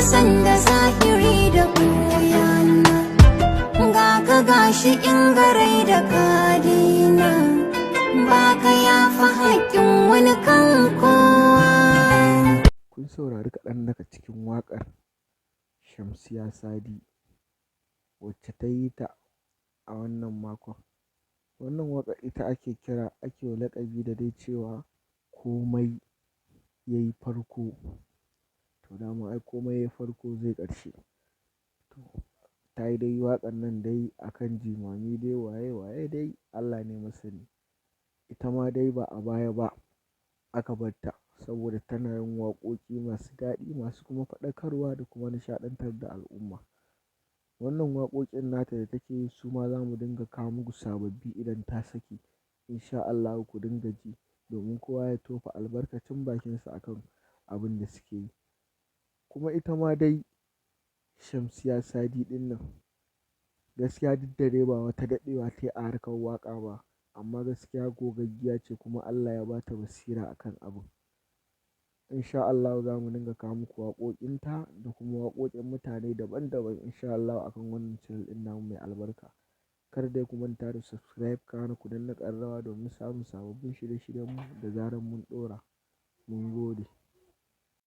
san da zahiri da ɓoyana. Ga ka gashi in garai da kadina, ba ka yafa haƙƙin wani kan kowa. Kun saurari kaɗan daga cikin waƙar Shamsiyya Sadi wacce ta yi ta a wannan makon. Wannan waƙar ita ake kira ake wa laƙabi da dai cewa komai ya yi farko. To dama ai komai ya yi farko zai ƙarshe. To ta yi dai waƙar nan dai akan jimami dai waye waye dai Allah ne masani. Ita ma dai ba a baya ba aka bar ta saboda tana yin waƙoƙi masu daɗi masu kuma faɗakarwa da kuma nishaɗantar da al'umma. Wannan waƙoƙin nata da take yi su ma za mu dinga kawo muku sababbi idan ta saki. In sha Allahu ku dinga ji domin kowa ya tofa albarkacin bakinsa a kan abin da suke yi. Kuma ita ma dai Shamsiyya Sadi ɗin nan gaskiya duk da dai ba wata daɗewa ta yi a harkar waƙa ba, amma gaskiya gogaggiya ce kuma Allah ya ba ta basira a kan abun. In sha Allahu za mu dinga kawo muku waƙoƙinta da kuma waƙoƙin mutane daban daban in sha Allahu a kan wannan channel ɗin namu mai albarka. Kar dai ku manta da subscribe, kana ku danna ƙararrawa domin samun sababbin shirye-shiryenmu da zarar mun ɗora. Mun gode.